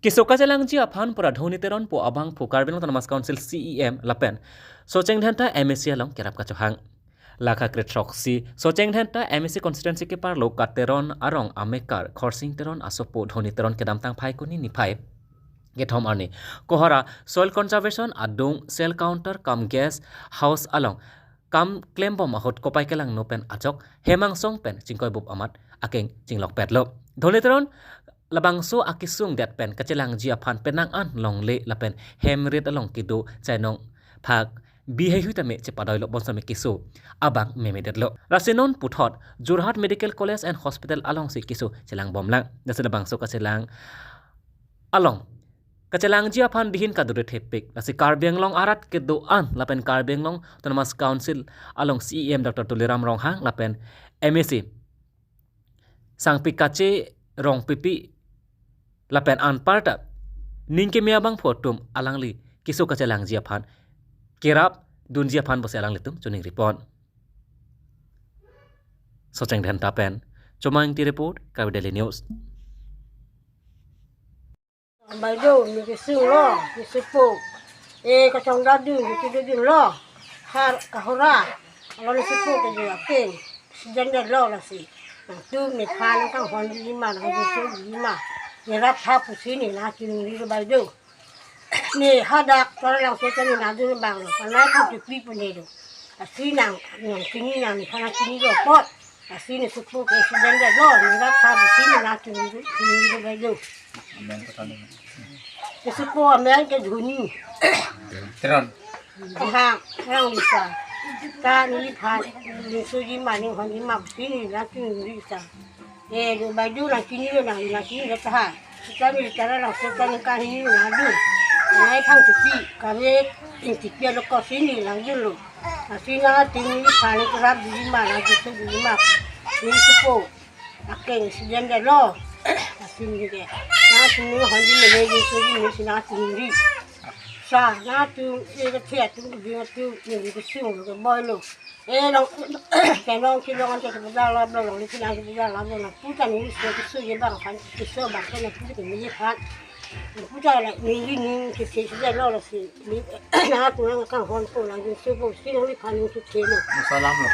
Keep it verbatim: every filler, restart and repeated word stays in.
Keso kachelangji aphan pura Dhoni Teron pu abangphu Karbi Anglong Autonomous Council C E M lapen Socheng Dhenta M A C along kerap kachohang. Lakha kre throksi Socheng Dhenta M A C constituency keparlo Kateron arong amekar Khorsing Teron asopo Dhoni Teron kedamtang Phaikuni niphai kethom arni Kohora Soil Conservation adung Cell Counter cum Guest House along kam klembom ahut kopai kelangno pen ajok hem angsong pen chingkoibup amat akeng chinglokpetlo. Dhoni Teron labangso akesung det pen kachelangji aphan penang an longle lapen hem rit along kedo chainong phak bihaihui tame chepadoilo bonsitame keso abang memedetlo. Lasi non puthot Jorhat Medical College and Hospital alongsi keso chelangbomlang. Lasi labangso kachelang along kachelangji aphan dihin kadure thepik. Lasi Karbi Anglong arat kedo-an lapen Karbi Anglong Autonomous Council along C E M Doctor Tuliram Ronghang lapen M A C Sangpi Kache Rongpipi lapen anparta ning keme abangphu atum alangli keso kachelangji aphan kerap dunji aphan pusi alanglitum choningri pon. Socheng Dhenta pen Chomang Ingti report, Karbi Daily News. Ambai do, mi kesung lo, mi sepo. E kachong dadun, mi kedun lo. Har kahora, alo mi sepo ke dia peng. Sejanda lo lasi. Nangtum nephan nangkanghon di lima, nangdun so di lima. Nerap ha pusi ne nangchiningri lo bai do. Ne hadak Taralangso ta ne nangdun bang lo. Kanai kan tupi pun ne do. Lasi nang, nangchini nang nephan nangchini lo apot. Lasi ne sepo ke sejanda lo, nerap ha pusi ne nangchiningri lo bai do. Ne sepo amen ke Dhoni Teron. Bihang, orang bisa. Ta neliphan, ne so di ma, ne hon di ma, pusi ne nangchiningri sa. E, do bai do nangchini lo nang, nangchini lo ta ha. Seta ne Taralangso ta ne kahini lo nangdun. Nai phang tupi, kave, ing tipi alo ko si ne nangdun lo. Lasi nangtum nephan ne kerap di lima, nangdun so di lima. Ne sepo. Akeng sejanda lo. Lasi ne ke. Nangtum ne hon di mene di so di ne si nangchiningri. Sa, nangtum, e kethe atum, keding atum, ne kesung lo, keboi lo. E long, kelong kelong ante kebejar lap lo, longle pinang kebejar lap lo, nangtum ta ne so keso ye bang aphan, keso bang ke nangtum ke mili aphan. Nangtum ta la, mili ning kethe sejanda lo lasi. Nangtum nangkanghon po nangdun so po si nang nephan ning kethe lo. Salam lo.